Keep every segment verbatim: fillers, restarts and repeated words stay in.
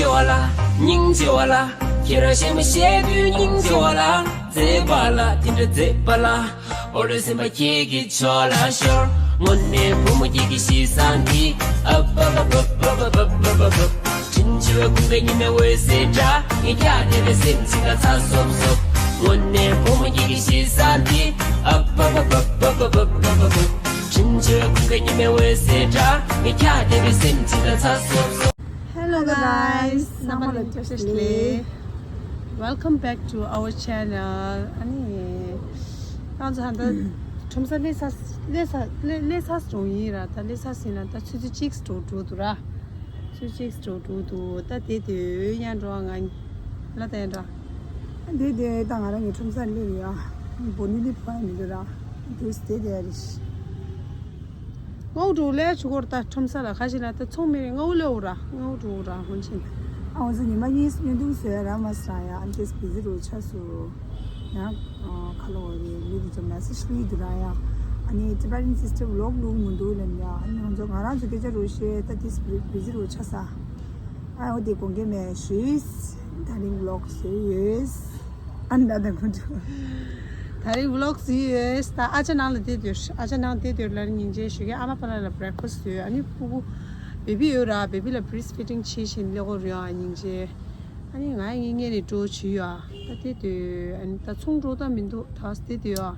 ཆེ་བ་ལ། སྙིང་རྗེ་བ་ལ། ཁྱེད་རང་གཞས་མ་བཤད་དུས་སྙིང་རྗེ་བ་ལ། མཛེས་པ་ལ་དེ་འདྲ་མཛེས་པ་ལ། ཨོ་རེ་སེམས་པ་ཁྱེད་ཀྱི་ཕྱོགས་ལ་ཤོར། དངོས་གནས་བུ་མོ་ཁྱེད་ཀྱི་གཤིས་བཟང་འདི། ཨབ་ཨབ་ཨབ། དྲིན་ཆེ་བའི་ཀུན་དགའ་ཉི་མའི་འོད་ཟེར་འདྲ། ངས་ཀྱང་དེ་འདྲ་སེམས་ཅན་དང་ཚ་སོབ་སོབ། དངོས་གནས་བུ་མོ་ཁྱེད་ཀྱི་གཤིས་བཟང་འདི། ཨབ་ཨབ་ཨབ། དྲིན་ཆེ་བའི་ཀུན་དགའ་ཉི་མའི་འོད་ཟེར་འདྲ། ངས་ཀྱང་དེ་འདྲ་སེམས་ཅན་དང་ཚ་སོབ་སོབ། Hello guys, རྣམ་པ་ལ་བཀྲ་ཤིས་བདེ་ལེགས། Welcome back to our channel. ཨ་ནི། ང་ཚོ་ཧན་ད་ཁྲོམ་ས་སླེབས་ཚར་སླེབས་ཚར་སླེབས་སླེབས་ཚར་འགྲོ་ཡིན་ར། ད་སླེབས་ཚར་ཟིན་ན་ད་ཆུ་ཚོད་གཅིག་འགྲོ་འགྲོ་འདུག་ར། ཆུ་ཚོད་གཅིག་འགྲོ་འགྲོ་འདུག་ད་དེ་དུས་ཡང་འགྲོ་ང་ལ་ད་ཡང་འགྲོ། དེ་དེ་ད་ང་རང་གི་ཁྲོམ་ས་སླེབས་ཡོད། བོ་ནི་ལི་ཕ་མི་འདུག་ར། དུས་དེ་དེ་རེད། ང་འགྲོ་ལས་ཆུ་སྐོར་ད་ཁྲོམ་ས་ལ་ཁ་ཤས་ལ་ད་ཚོང་མི་རེད། ང་འུ་ལས་འུ་ར་ང་འུ་འགྲོ་འུ་ར་ཧོན་ཆེན། ཨ་འོ་ཚོ་ཉི་མ་གཉིས་བརྙན་ཐུང་བཟོས་ར་མ་སྲ་ཡ། ཨ་ནི་ཏེས་བི་ཟི་རུ་ཆགས་སོ། ཡང་ཁ་ལོ་རེ་མི་དེ་ཚོ་མེ་སེ་ཇི་ལི་འདུག་ར་ཡ། ཨ་ནི་ཊི་བེ་ཊན་སི་སི་ཊར་བི་ལོག་ལུག་མི་འདུག་ལབ་ཡ། ཨ་ནི་ང་ཚོ་ང་རང་ཚོ་སྐད་ཆ་རུ་བཤད་ད་ཏེས་བི་ཟི་རུ་ཆགས་ས། ཨ་འོ་དེ་དགོངས་འགལ་མེད་ཞུས། ད་རིང་བི་ལོག་བཟོས་ཡོད། ཨ་ནི་ད་ད་ཁོ་འགྲོ། ད་རིང་བི་ལོག་བཟོས་ཡོད། ད་ཨ་ཅག་ནང་ལ་བསྡད་སྡོད། ཨ་ཅག་ནང་བསྡད་སྡོད་ལ་སྙིང་རྗེ་ཞུ་གི། ཨ་མ་པ་ལགས་ལ་བྷི་རེག་ཕ་སི་བཟོས། ཨ་ནི་ཕྲུ་གུ་བེ་བི་ཡོད་ར། བེ་བི་ལ་བི་རི་སི་ཕི་ཌིང་བྱེད་བཞིན་སླེབས་ཀྱི་ཡོད་ར་སྙིང་རྗེ། ཨ་ནི་ང་ཡི་ངེད་གཉིས་འགྲོ་བྱས་ཡོད། ད་བསྡད་སྡོད། ཨ་ནི་ད་ཚོང་འགྲོ་ད་མི་འདུག་ད་བསྡད་སྡོད་ཡོད།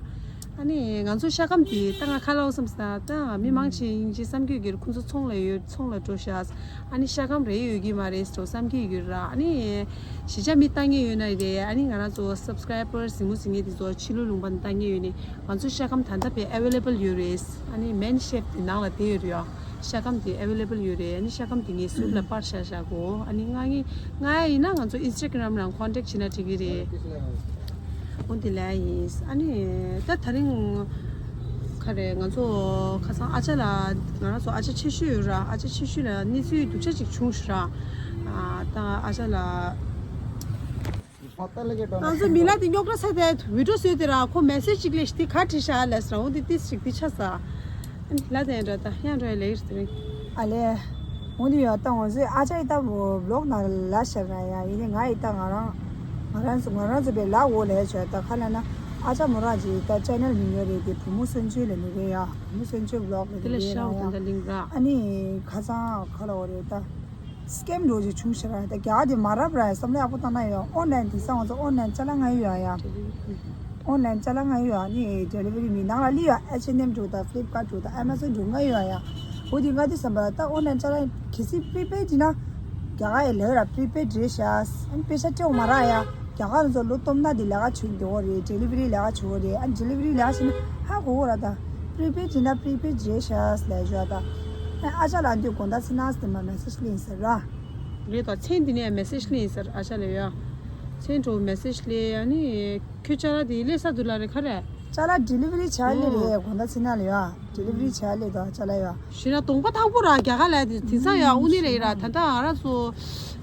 ཨ་ནི་ང་ཚོ་ཤ་སྐམ་དེ་ད་ང་ཁ་ལོ་བསམ་ས་ད་མི་མང་ཆེ་སྙིང་རྗེ་བསམ་གྱི་ཡོད་ཀྱི་རེད། ཁོ་ཚོ་ཚོང་ལ་ཡོད། ཚོང་ལ་འགྲོ་ཤག་ཨ་ནི་ཤ་སྐམ་རེ་ཡོད་ཀྱི་མ་རེད་ཟེར་བསམ་གྱི་ཡོད་ར། ཨ་ནི་གཞིས་ཆགས་མི་ལྟ་མཁན་ཡོད་ན་རེད། ཨ་ནི་ང་རང་ཚོ་སབ་སི་ཀ་རའི་བར་གཟིགས་མོ་གཟིགས་མཁན་དེ་ཚོ་ཕྱི་ལོགས་ལུང་པ་ནས་ལྟ་མཁན་ཡོད་ནི། ང་ཚོ་ཤ་སྐམ་ད་ལྟ་དཔེ་ཨེ་ཝེ་ལེ་བལ་ཡོད་རེད། ཨ་ནི་མེན་ཤེབ་དེ་ནང་ལ་དེ་ཡོད་རེད་ཡ། ཤ་སྐམ་དེ་ཨེ་ཝེ་ལེ་བལ་ཡོད་རེད། ཨ་ནི་ཤ་སྐམ་དེ་ངས་ཟུར་ལ་པར་བཞག་བཞག་གོ། ཨ་ནི་ང་ངས་ང་ཡིན་ན་ང་ཚོ་ཨིན་སི་ཊ་གྷི་རམ་ནང་ཀོན་ཊེག་བྱེད་ན་འགྲིག་གི་རེད། འོ་དེ་ལས་ཡིན། ཨ་ནི་ད་ད་རིང་ག་རེ་ང་ཚོ་ཁ་སང་ཨ་ཅག་ལ་ང་རང་ཚོ་ཨ་ཅག་ཆེ་ཤོས་ཡོད་ར། ཨ་ཅག་ཆེ་ཤོས་ལ་གནས་ཚུལ་སྡུག་ཅག་ཅིག་བྱུང་ཤག་ར། ཨ་ད་ཨ་ཅག་ལ་ང་ཚོ་མི་ལ་དེ་རྙོག་དྲ་ས་དེ་བི་ཌི་ཡོ་བཟོས་དེ་ར་ཁོ་མེ་སེ་ཇི་ཅིག་ལས་ཤི་དེ་ག་བྲིས་ཤག་ལས་ར། འོ་དེ་ཏིས་ཅིག་དེ་ཆ་ས། ལ་དེ་འདྲ་ད་ཡང་འགྲོ་ཡ་ལེགས་རེད། ཨ་ལེ། འོ་དེ་ཡོད་ད། ང་ཚོས་ཨ་ཅག་ཡི་ད་བི་ལོག་ནང་ལ་བཤད་ར་ཡ། ཡིན་ནའི་ང་ཡི་ད་ང་རང་ང་རང་ཚོ་ང་རང་ཚོ་པའི་ལ་འོ་ལས་བྱོས་ད་ག་ལ་ན། ཨ་ཅག་མོ་རང་ཅིག་ད་ཅེ་ནལ་མིང་ཡོད་རེད། དེ་བུ་མོ་གསོན་ཆོས་ལ་ནི་རེད་ཡ། བུ་མོ་གསོན་ཆོས་བི་ལོག་ལ་དེ་ནི་ལ་རེད་ཤའོ་ཡ། ད་ལིང་ར། ཨ་ནི་ཁ་སང་ག་ལ་འོ་རེད་ད། སི་ཀེམ་འགྲོ་ཅིག་བྱུང་ཤག་ར། ད་རྒྱ་གར་དེ་མ་རབས་ར་ཡ། བསམ་བློ་ཡག་པོ་བཏང་ན་ཡོད། ཨོན་ལན་དེང་སང་ང་ཚོ་ཨོན་ལན་ཅ་ལག་ལྔ་ཡོད་ཡ། ཨོན་ལན་ཅ་ལག་ལྔ་ཡོད་ཡ། ནི་ཌེ་ལི་ཝ་རི་མི་ནང་ལ་ལི་ཡ། ཨེཆ་ཨེན་ཨེམ་འགྲོ་དང་ཕི་ལིབ་ཀ་ཊི་འགྲོ་དང་ཨེ་མ་ཛོན་འགྲོ་ལྔ་ཡོད་ཡ། འོ་དེ་ལྔ་དེ་བསམ་པ་ད་ཨོན་ལན་ཅ་ལག་གལ་སྲིད་པི་རི་པེཌ་ཡིན་ན། རྒྱ་གར་ཡི་ལས་ར་པི་རི་པེཌ་རེད་ཤག་ཨ་ནི་པེ་ཤ་སྤྲད་འོང་མ་ར་ཡ། རྒྱ་གར་ཚོ་ལོ་སྟོབས་ན་དེ་ལས་ཀ་བྱེད་འདོད་རེད། ཌེ་ལི་ཝ་རི་ལས་ཀ་བྱེད་རེད། ཨ་ཌེ་ལི་ཝ་རི་ལས་ཀ་བྱེད་ན་ཧ་གོ་གོ་ར། ད་པི་རི་པེཌ་ཡིན་ན་པི་རི་པེཌ་རེད་ཤག་ལས་ཞོ་ད། ཨ་ཅག་ལ་འདི་དགོང་དག་ཚེ་ནང་དེ་མ་མེ་སེ་ཇི་ལེན་ཟེར་ར། རེད་ད། མཚན་འདི་ནས་མེ་སེ་ཇི་ལེན་ཟེར། ཨ་ཅག་ལ་ཡ། མཚན་འགྲོ་མེ་སེ་ཇི་ལེན། ཨ་ནི་ཁྱོད་ཅ་ལག་དེ་སླེབས་ས་འདུག་ལ་རེད་ག་རེ། ཅ་ལག་ཌེ་ལི་ཝ་རི་བྱ་ལེ་རེད། དགོང་དག་ཚེ་ནང་ལ་ཡ། ཌེ་ལི་ཝ་རི་བྱ་ལེ་དང་ཅ་ལག་ཡ། ཞེ་ན་གདོང་པ་ཐག་པོ་ར་རྒྱ་གར་ལ་དེ་དེང་སང་ཡ་དབུ་ནི་རེད་ར། ད་ལྟ་ང་རང་ཚོ་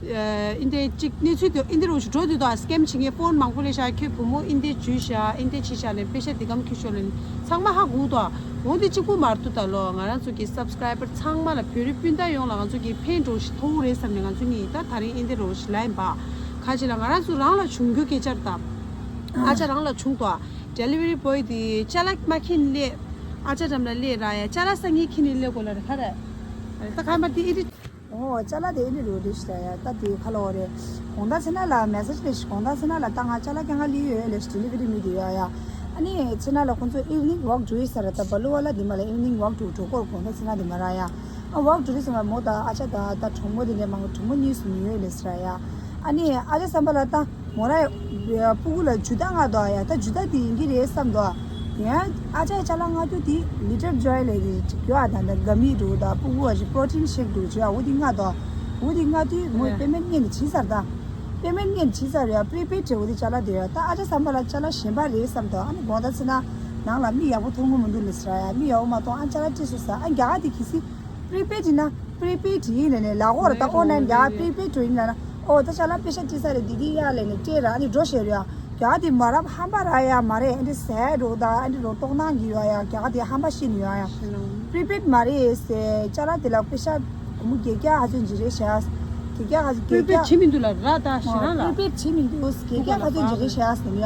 ཨིན་དེ་གཅིག་གནས་ཚུལ་དེ་ཨིན་དེ་རུ་ཞིག་འགྲོ་དུས་དང་སི་ཀེམ་བྱེད་མཁན་ཕོན་མང་པོ་ལས་ཤག་ཁྱོད་བུ་མོ་ཨིན་དེ་འཇུས་ཤག་ཨིན་དེ་བྱེད་ཤག་ལས་པེ་ཤ་དེ་གམ་ཁྱོད་ཤོར་ལས་ཚང་མ་ཧ་གོ་དང་། འོ་དེ་གཅིག་པུ་མ་གཏོགས་ད་ལོ། ང་རང་ཚོ་གི་སབ་སི་ཀ་རའི་བར་ཚང་མ་ལ་བོད་རིགས་སྤུན་ཟླ་ཡོངས་ལ་ང་ཚོ་གི་ཕན་འགྲོ་ཞིག་ཐོགས་རེད་བསམ་ནས་ང་ཚོ་གཉིས་ད་ད་རིང་ཨིན་དེ་རུ་ཞིག་ལ་ཡིན་པ། ཁ་ཅིག་ལ་ང་རང་ཚོ་རང་ལ་བྱུང་རྒྱུ་སྐད་ཆ་རེད་ད། ཨ་ཅག་རང་ལ་བྱུང་དོ། ཌེ་ལི་ཝ་རི་བོའི་དེ་ཅ་ལག་མ་ཁྱེར་ནས་སླེབས། ཨ་ཅག་འགྲམ་ལ་སླེབས་ར་ཡ། ཅ་ལག་སང་ཉིན་ཁྱེར་ནས་སླེབས་དགོས་ལ་རེད་ག་རེ། ད་ག་མ་དེ་ཨི་རི། ཨོ་ཅ་ལག་དེ་ཨི་རི་རུ་རེད་ཤག་ཡ། ད་དེ་ག་ལ་འོ་རེད། དགོང་དག་ཚེ་ན་ལ་མེ་སེ་ཇི་ལས་ཤིག་དགོང་དག་ཚེ་ན་ལ་ད་ང་ཅ་ལག་ཀྱང་ང་ལི་ཡོད་ལས་ཤིག་ཌེ་ལི་ཝ་རི་མི་དེ་ཡོད་ཡ། ཨ་ནི་ཚེ་ན་ལ་ཁོང་ཚོ་ཨི་ཝི་ནིང་ཝོག་འགྲོ་ཡི་ས་ར། ད་བ་ལུ་བ་ལ་དེ་མ་ལ་ཨི་ཝི་ནིང་ཝོག་འགྲོ་འགྲོ་སྐོར་དགོང་དག་ཚེ་ན་དེ་མ་ར་ཡ། ཨ་ཝོག་འགྲོ་དུས་ཙམ་པ་མོ་དང་ཨ་ཅག་དང་ད་གྲོགས་མོ་དེ་འདྲ་མང་པོ་གྲོགས་མོ་གཉིས་སུ་མི་ཡོད་ལས་ས་ར་ཡ། ཨ་ནི་ཨ་ཅག་བསམ་པ་ལ་ད། མོ་ར་ཡ། སྤུ་གུ་ལ་ཇུ་ཏ་མངགས་འདུག་ཨ་ཡ། ད་ཇུ་ཏ་དེ་ཡིན་གྱི་རེད་བསམ་འདུག་ཨ། ཡང་ཨ་ཅག་ཅ་ལག་མངགས་རྒྱུ་དེ་ལི་ཊལ་ཇོའི་ལས་རེད་ཅིག་ཡོད་ཨ། ད་ད་ག་མི་འདུག་ད་སྤུ་གུ་བ་ཞིག་པྲོ་ཊིན་ཤེག་འདུག་ཅིག་ཨ། འོ་དེ་མངགས་འདུག་ཨ། འོ་དེ་མངགས་དུས་མོས་པེ་མེན་ཊི་སྔོན་ནས་བྱས་ཚར། ད་པེ་མེན་ཊི་སྔོན་ནས་བྱས་ཚར་ཡ། པི་རི་པེཌ་བྱས། འོ་དེ་ཅ་ལག་དེ་ཡོད། ད་ཨ་ཅག་བསམ་པ་ལ་ཅ་ལག་གཞན་པ་རེད་བསམ་འདུག་ཨ། ནི་དགོང་དག་ཚེ་ན་ནང་ལ་མི་ཡག་པོ་མཐོང་གི་མི་འདུག་ལབ་ཟེར་ཡ། མི་ཡག་པོ་མ་མཐོང་ཨ། ཅ་ལག་སྤྲད་སོང་ཟེར་ཨ། རྒྱ་གར་དེ་གལ་སྲིད། པི་རི་པེཌ་ཡིན་ན། པི་རི་པེཌ་ཡིན་ལབ་ནས་ལག་འོག་ར་ད་ཨོན་ལན་ཡ་པི་རི་པེཌ་འགྲོ་ཡིན་ལབ་ན། ཨོ་ད་ཅ་ལག་པེ་ཤ་སྤྲད་ས་རེད་འདི་འདི་ཡ་ལབ་ནས་སྤྲད་ར་ཨ་ནི་འགྲོ་བཞག་རེད་ཡ། ཡ་དེ་མ་རབས་ཧམ་པ་ར་ཡ་མ་རེད། ཨ་འདི་ཟས་འགྲོ་ད་ཨ་འདི་རོ་ཏོག་ནང་གི་ཡོད་ཡ། རྒྱ་གར་དེ་ཧམ་པ་ཤི་ནི་ཡོད་ཡ། པི་རི་པེཌ་མ་རེད་ཟེར། ཅ་ལག་དེ་ལ་པེ་ཤ་སྒོར་མོ་བརྒྱད་བརྒྱ་ཧ་ཚོད་ཅིག་རེད་ཤག་རྒྱ་གར་གྱི་པེ་པེ་བྱེད་མི་འདུག་ལ་ར་ད་ཞེ་རང་ལ། པེ་པེ་བྱེད་མི་འདུག་སྐད་རྒྱག་ཁ་ཚོད་འཇོག་གི་ཤ་ཟེར་ཡ།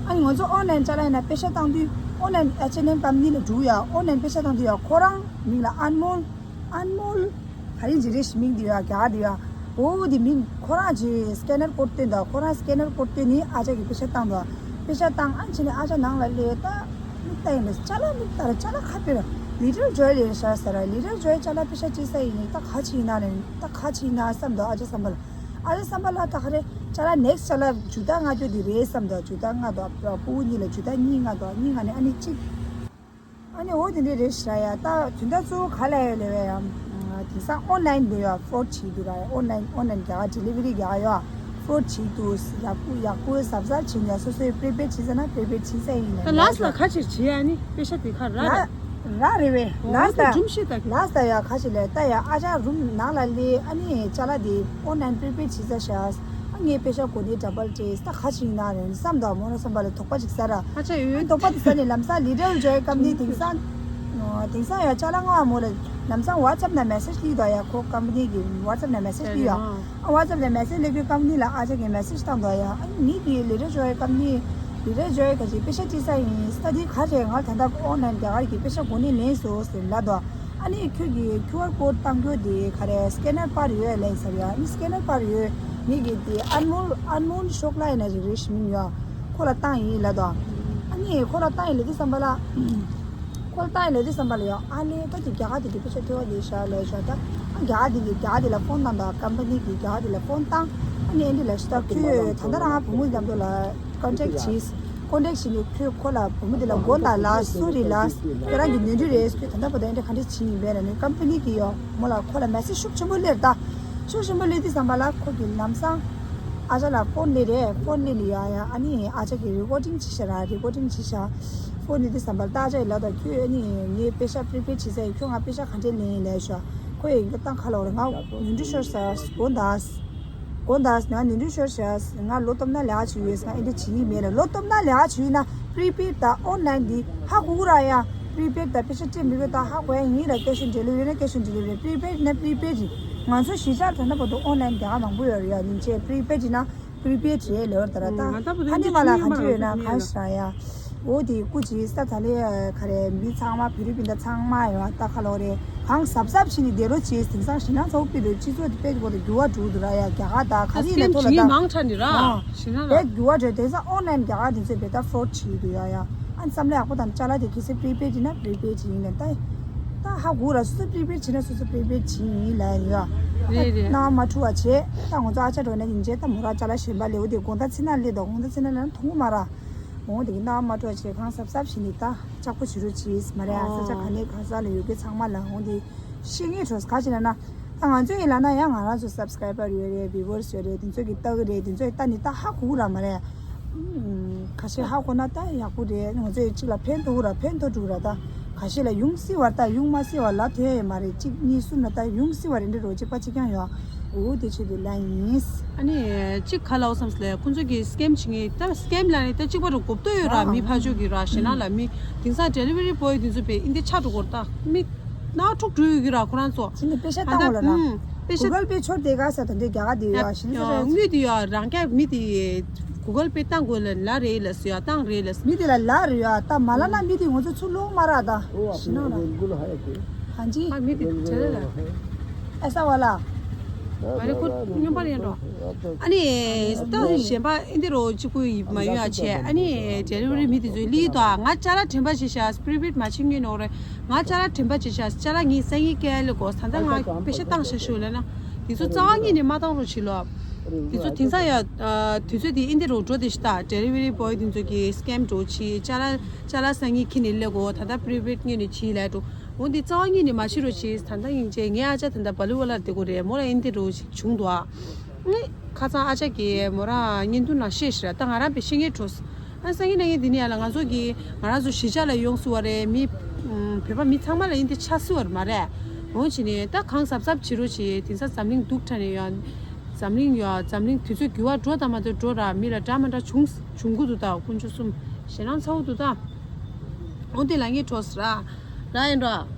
ཨ་ནི་ང་ཚོ་ཨོན་ལན་ཅ་ལག་ཡིན་ན་པེ་ཤ་བཏང་དུས་ཨོན་ལན་ཨེཆ་ཨེན་ཨེམ་ཀམ་པ་ནི་ལ་འགྲོ་ཡ། ཨོན་ལན་པེ་ཤ་བཏང་དུས་ཡ་ཁོ་རང་མིང་ལ་ཨན་མོལ། ཨན་མོལ། ག་རེ་ཇི་རེ་ཞིག་མིང་འདི་ཡ་རྒྱ་གར་འདི་ཡ། འོ་འདི་མིང་ཁོ་རང་ཇི་སྐེ་ནར་ཀོཌ་སྟོན་དང་ཁོ་རང་སྐེ་ནར་ཀོཌ་སྟོན་ནི་ཨ་ཅག་གི་པེ་ཤ་བཏང་དང་། པེ་ཤ་བཏང་ཨ་ནི་ཕྱིན་ནས་ཨ་ཅག་ནང་ལ་སླེབས་ད། མིག་ལྟ་ཡིན་ན་ཅ་ལག་མིག་ལྟ་ར་ཅ་ལག་ཁ་པེ་ར། ལི་ཊལ་ཇོའི་ལས་ཤ་ཟེར་ར། ལི་ཊལ་ཇོའི་ཅ་ལག་པེ་ཤ་ཅི་ས་ཡིན་ནི་ད་ག་ཅི་ཡིན་ན་ནི་ད་ག་ཅི་ཡིན་ན་བསམ་དོ་ཨ་ཅག་བསམ་པ་ལ། ཨ་ཅག་བསམ་པ་ལ་ད་ག་རེ་ཅ་ལག་ནེག་སི་ཊི་ཅ་ལག་ཇུ་ཏ་ལྔ་བཅུ་དེ་རེད་བསམ་དོ། ཇུ་ཏ་ལྔ་དོ་ཕྲུ་གུ་གཉིས་ལ་ཇུ་ཏ་གཉིས་ལྔ་དོ་གཉིས་ལྔ་ནི་ཨ་ནི་གཅིག་ཨ་ནི་འོ་དེ་འདྲའི་རེད་ཤག་ཡ། ད་དོན་དག་གཙོ་བོ་ག་ལ་ཡོད་ལེ་བས་ཡ། དེང་སང་ཨོན་ལན་དེ་ཡ་ཕོཌ་བྱེད་འདུག་ར། ཨོན་ལན་ཨོན་ལན་རྒྱག་ཌི་ལི་ཝ་རི་རྒྱག་ཡ། ཕོཌ་བྱེད་འདུག་ཡག་པོ་ཡག་པོ་གཟབ་གཟབ་བྱེད་ཡ། སོ་སོས་པི་རི་པེར་བྱེད་ཟེར་ན་པི་རི་པེར་བྱེད་ས་ཡིན་ད་ལ་ལཱས་ལ་ཁ་ཕྱིར་བྱེད་ཡ་ནི་པེ་ཤ་དེ་ཁ་ར་ར་ར་རེད་བས། ལཱས་ད་འཇུམ་ཤེས་ད་ལཱས་ད་ཡ་ཁ་ཕྱིར་ལས་ད་ཡ་ཨ་ཅག་རུམ་ནང་ལ་ལས་ཨ་ནི་ཅ་ལག་དེ་ཨོན་ལན་པི་རི་པེར་བྱེད་ས་ཤག་ཨ་ངའི་པེ་ཤ་གོ་ནི་ཌ་བལ་ཏེ་ད་ག་ཅིག་ཡིན་ན་རེད་བསམ་དང་མོ་ར་བསམ་པ་ལ་དོགས་པ་ཅིག་ཟ་ར། ཨ་ཅག་ཡོད། དོགས་པ་དེ་ཟ་ནས་ལམ་སང་ལི་ཊལ་ཇོའི་ཀམ་པ་ནི་དེང་སང་། དེང་སང་ཡ་ཅ་ལག་མངགས་མོ་ལ་ལམ་སང་ཝ་ཊི་སེབ་ནས་མེ་སེཇ་སླེབས་དོ་ཡ། ཁོ་ཀམ་པ་ནི་གི་ཝ་ཊི་སེབ་ནས་མེ་སེཇ་སླེབས་ཡ། ཨ་ཝ་ཊི་སེབ་ནས་མེ་སེཇ་སླེབས་དུས་ཀམ་པ་ནི་ལ་ཨ་ཅག་གི་མེ་སེཇ་བཏང་དོ་ཡ། ཨ་ངའི་གི་ལི་ཊལ་ཇོའི་ཀམ་པ་ནི་ལི་ཊལ་ཇོའི་ག་ཅིག་པེ་ཤ་སྤྲད་ས་ཡིན་ས་དེ་ག་རེད། ང་ད་ལྟ་ཨོན་ལན་རྒྱ་གར་གྱི་པེ་ཤ་གོ་ནི་ལེན་སོང་ཟེར་ལབ་དོ། ཨ་ནི་ཁྱོད་ཀྱི་ཁྱུ་ཨར་ཀོཌ་བཏང་རྒྱུ་དེ་ག་རེ་སྐེ་ནར་པར་ཡོད་ལབ་ཟེར་ཡ། ཨ་ནི་སྐེ་ནར་པར་ཡོད། ངེད་ཀྱི་དེ་ཨན་མོལ་ཨན་མོལ་ཤོག་ལ་ཡིན་ན་ཅིག་རེད་ཞིག་མིན་ཡོད། ཁོ་ལ་བཏང་ཡིན་ལབ་དོ། ཨ་ནི་ཁོ་ལ་བཏང་ཡིན་ལབ་དུས་ཙམ་པ་ལ། ཁོ་ལ་བཏང་ཡིན་ལབ་དུས་ཙམ་པ་ལ་ཡོད། ཨ་ལས་ད་དེ་རྒྱ་གར་དེ་དེ་པེ་ཤ་ཐོས་པ་ལས་ཤག་ལས་ཤག་ད། ཨ་རྒྱ་གར་དེ་གི་རྒྱ་གར་དེ་ལ་ཕོན་བཏང་དང་ཀམ་པ་ནི་གི་རྒྱ་གར་དེ་ལ་ཕོན་བཏང་། ཨ་ནི་ཨེ་འདྲ་ལབ་ཤག་ད་ཁྱོད་ད་ལྟ་རང་བུ་མོ་མཉམ་དུ་ལ་ཀོན་ཊེག་བྱས། ཀོན་ཊེག་བྱས་ནས་ཁོས་ཁོ་ལ་བུ་མོ་དེ་ལ་མགོ་ན་ལ་སུ་རི་ལ་ཁྱོད་རང་གི་ནོར་འཁྲུལ་རེད། ཁྱོད་ད་ལྟ་བར་དུ་ཨེ་འདྲ་ག་འདྲ་བྱས་ཡིན་པས་ལབ་ནས་ཀམ་པ་ནི་གི་ཡོ་མོ་ལ་ཁོ་ལ་མེ་སེཇ་ཤུགས་ཆེན་པོ་སླེབས་ད། ཤུགས་ཆེན་པོ་སླེབས་དུས་ཙམ་པ་ལ་ཁོ་གི་ལམ་སང་ཨ་ཅག་ལ་ཕོན་སླེབས་རེད། ཕོན་སླེབས་ནས་ཡ་ཡ་ཨ་ནི་ཨ་ཅག་གི་རི་ཀོར་ཌིང་བྱས་ཤག་ར། རི་ཀོར་ཌིང་བྱས་ཤག་ཕོན་སླེབས་དུས་ཙམ་པ་ལ་ད་ཨ་ཅག་གི་ལབ་ད་ཁྱོད་ཨ་ནི་ངའི་པེ་ཤ་པི་རི་པེཌ་བྱེད་ས་ཡིན། ཁྱོད་ང་པེ་ཤ་ག་འདྲས་ལེན་ཡིན་ལབ་ཤག་ཁོ་ཡིན་གི་ཏང་ཁ་ལོག་རེད། ང་ནོར་འཁྲུལ་ཤོར་ཤག་དགོངས་དག་དགོངས་དག་ང་ནོར་འཁྲུལ་ཤོར་ཤག་ང་ལོ་སྟོབས་ན་ལས་ཀ་བྱེད་ཡོད། ང་ཨེ་འདྲ་བྱེད་ཡིན་མེད་ལ། ལོ་སྟོབས་ན་ལས་ཀ་བྱེད་ཡོད་ན་པི་རི་པེཌ་དང་ཨོན་ལན་འདི་ཧ་གོ་གི་ར་ཡ། པི་རི་པེཌ་དང་པེ་ཤ་སྤྲད་མི་དགོས་ད་ཧ་གོ་ཡ་ཡིན་ལ། ཀེཤ་ཨོན་ཌི་ལི་ཝ་རི་ན་ཀེཤ་ཨོན་ཌི་ལི་ཝ་རི། པི་རི་པེཌ་ན་པི་རི་པེཌ་རེད། ང་ཚོ་གཞིས་ཆགས་ད་ལྟ་བར་དུ་ཨོན་ལན་རྒྱ་གར་མང་པོ་ཡོད་རེད་ཡ། ཉིན་བྱེད་པི་རི་པེཌ་ཡིན་ན་པི་རི་པེཌ་རེད་ལབ་ཡོད་རེད་ད་ར། ད་ཧ་ནི་མ་ལ་ག་འདྲ་ཡོད་ན་གང་ཤེས་ར་ཡ། འོ་དེ་སྐུ་མཁྱེན་ས་ད་ལེ་ག་རེ་མི་ཚང་མ་བོད་རིགས་སྤུན་ཟླ་ཚང་མ་ཡོད་ད་ཁ་ལོ་རེད། གང་གཟབ་གཟབ་བྱས་ནས་བསྡད་རོགས་བྱེད། དེང་སང་ཞེད་སྣང་ཚ་པོ་སྤེལ་འདུག་སྤྱི་ཚོགས་དེ་དཔེ་དེ་བོ་དེ་འགྱུར་བ་འགྲོ་གི་འདུག་ར་ཡ། རྒྱ་གར་དང་ག་རེ་ཡིན་ན་ཐོག་ལ་ད་མང་དྲགས་ནི་ར་ཨ་ཞེད་སྣང་ར། དཔེ་འགྱུར་བ་འགྲོ། དེང་སང་ཨོན་ལན་རྒྱ་གར་དེ་ཚོས་བེ་ད་ཕོར་བྱེད་ཀྱི་འདུག་ཡ་ཡ། ཨ་བསམ་བློ་ཡག་པོ་དང་ཅ་ལག་དེ་གལ་སྲིད་པི་རི་པེཌ་བྱེད་ན་པི་རི་པེཌ་བྱེད་ཡིན་ལ་ད། ད་ཧ་གོ་ར། སོ་སོ་པི་རི་པེཌ་བྱེད་ན་སོ་སོ་པི་རི་པེཌ་བྱེད་ཡིན་ལ་ཡ། རེད་རེད། སྣང་བ་མ་འཁྲུག་པ་བྱེད། ད་ང་ཚོ་ཨ་ཅག་འགྲོ་ན་ཡིན་བྱེད་ད་མོ་ར་ཅ་ལག་གཞན་པ་ལེའུ་དེ་དགོང་དག་ཚེ་ན་ལེ་དང་དགོང་དག་ཚེ་ན་ལེ་ན་མཐོང་གི་མ་ར། འོང་དེ་གི་སྣང་བ་མ་འཁྲུག་པ་བྱེད། གང་གཟབ་གཟབ་བྱེད་ནི་ད་ལྕགས་པོ་བྱེད་རོགས་བྱེད་མ་རེད་ཨ། ས་ཆ་ག་ནས་གང་ས་ལ་ཡོད་མཁན་ཚང་མ་ལ་འོང་དེ་ཤེས་ངེས་འགྲོ་ག་ཅི་ལ་ན། ད་ང་ཚོ་ཡིན་ལབ་ན་ཡང་ང་རང་ཚོ་སབ་སི་ཀ་རའི་བར་ཡོད་རེད། བིའུ་ཝར་སི་ཡོད་རེད། དེ་ཚོ་གི་ལྟ་གི་རེད། དེ་ཚོ་ཡི་ལྟ་ནི་ད་ཧ་གོ་གི་ར་མ་རེད། ཁ་ཤས་ཧ་གོ་ན་ད་ཡག་པོ་རེད། ང་ཚོ་ཡི་གཅིག་ལ་ཕན་ཐོགས་གི་ར་ཕན་ཐོགས་འགྲོ་གི་ར། ད་ཁ་ཤས་ལ་ཡོང་སྲིད་པ་རེད། ད་ཡོང་མ་སྲིད་པ་ལབ་ཐུབ་ཡ་ཡོད་མ་རེད། གཅིག་གཉིས་གསུམ་ལ་ད་ཡོང་སྲིད་པ་རེད། འདྲ་རོ་གཅིག་པ་གཅིག་རྐྱང་ཡོད། འོ་དེ་ཆེད་དུ་ལབ་ཡིན། ཨ་ནི་གཅིག་ཁ་ལ་འོ་བསམ་སོང་ལ་ཁོང་ཚོ་གི་སི་ཀེམ་བྱེད་མཁན་ད་སི་ཀེམ་ལབ་ནི་ད་གཅིག་པ་རུ་གོ་བསྡད་ཡོད་ར། མི་ཕར་ཕྱོགས་གི་ར་ཞེད་སྣང་ལ་མི་དེང་སང་ཌེ་ལི་ཝ་རི་བོའི་དེ་ཚོ་བས་ཨིན་དེ་ཆགས་འགྲོ་གི་རེད་ད་མི། ནག་འཁྲུག་འགྲོ་ཡོད་ཀྱི་ར་ཁོ་རང་ཚོ། ཅི་ནས་པེ་ཤ་བཏང་དགོས་ལ་ན། ཨུམ། པེ་ཤ། གུ་གལ་པེ་ཆོར་དེ་ག་ས་ད་འདི་རྒྱ་གར་དེ་ཡོད་ཨ་ཤིན་ས་རེད། དངུལ་དེ་ཡོད་རང་རྒྱ་མི་དེ་གུ་གལ་པེ་བཏང་དགོས་ལ་ལ་རེད་ལ་སུ་ཡ་བཏང་རེད་ལ། མི་དེ་ལ་ལ་རེད་ཡ་ད་མ་ལ་ན་མི་དེ་ང་ཚོ་ཚུར་ལོག་མ་ར་ད། ཤི་ན་ར། ཧན་ཇི། ཨ་མི་དེ་དྲན་ལ། ཨེ་ས་བ་ལ། ཨ་རེ་ཁོ་སྨྱོན་པ་ཡིན་འགྲོ། ཨ་ནི་ད་གཞན་པ་ཨིན་དེ་རོ་གཅིག་པུ་ཡིན་མ་ཡོད་ཨ་ཆེ། ཨ་ནི་ཌེ་ལི་ཝ་རི་མི་དེ་ཚོའི་ལི་དོ་ང་ཅ་ལག་དྲན་པ་ཞིག་ཤ་སི་པི་རི་པེཌ་མ་བྱེད་ངེས་ནོ་རེད། ང་ཅ་ལག་དྲན་པ་བྱེད་ཤག་ཅ་ལག་ངས་སང་ཉིན་སྐྱེལ་ལེ་གོ་ད་ལྟ་ང་པེ་ཤ་བཏང་ཤག་ཤོད་ལབ་ན། དེ་ཚོ་རྩ་བ་ཉིད་ནས་མ་བཏང་རོགས་བྱེད་ལོ། དེ་ཚོ་དེང་སང་ཡ། དུས་ཚོད་དེ་ཨིན་དེ་རོ་འགྲོ་དེ་ཤི་ད་ཌེ་ལི་ཝ་རི་བོའི་དེ་ཚོ་གི་སི་ཀེམ་འགྲོ་ཆི་ཅ་ལག་ཅ་ལག་སང་ཉིན་ཁྱི་ནས་ལེ་གོ་ད་ལྟ་པི་རི་པེཌ་ངས་ནས་ཆི་ལབ་འགྲོ། འོ་འདི་རྩ་བ་ཉིད་ནས་མ་ཤི་རོགས་བྱེད་ད་ལྟ་ཡིན་ཅེ་ངའི་ཨ་ཅག་ད་ལྟ་བ་ལུ་བ་ལར་དེ་གོ་རེད་མོ་ལ་ཨིན་དེ་རོ་ཞིག་བྱུང་འདུག་ཨ། ངས་ཁ་སང་ཨ་ཅག་གིས་མོ་རང་བརྙན་ཐུང་ནང་བཤད་ཤི་ར་ད་ང་རང་པེ་ཤེས་ངེས་འགྲོ། ཨ་སང་ཉིན་གནངས་ཉིན་འདི་ནས་ཡར་ལ་ང་ཚོ་གིས་ང་རང་ཚོ་གཞིས་ཆགས་ལ་ཡོང་སྲིད་པ་རེད། མི་བོད་པ་མི་ཚང་མ་ལ་ཡིན་དེ་ཆགས་སྲིད་པ་རེད་མ་རེད། འོ་བྱས་ནས་ད་གང་གཟབ་གཟབ་བྱེད་རོགས་བྱེད། དེང་སང་འཛམ་གླིང་སྡུག་དྲགས་ནས་ཡོད། འཛམ་གླིང་ཡོད་འཛམ་གླིང་དུས་ཚོད་འགྱུར་བ་འགྲོ་དང་མ་གཏོགས་འགྲོ་ར་མི་ལ་འདྲ་མ་འདྲ་བྱུང་བྱུང་གི་འདུག་ད་དཀོན་མཆོག་གསུམ་ཞེད་སྣང་ཚ་བོ་འདུག་ད། འོ་དེ་ལ་ངས་གྲོགས་ར་ར་ཡིན་འགྲོ།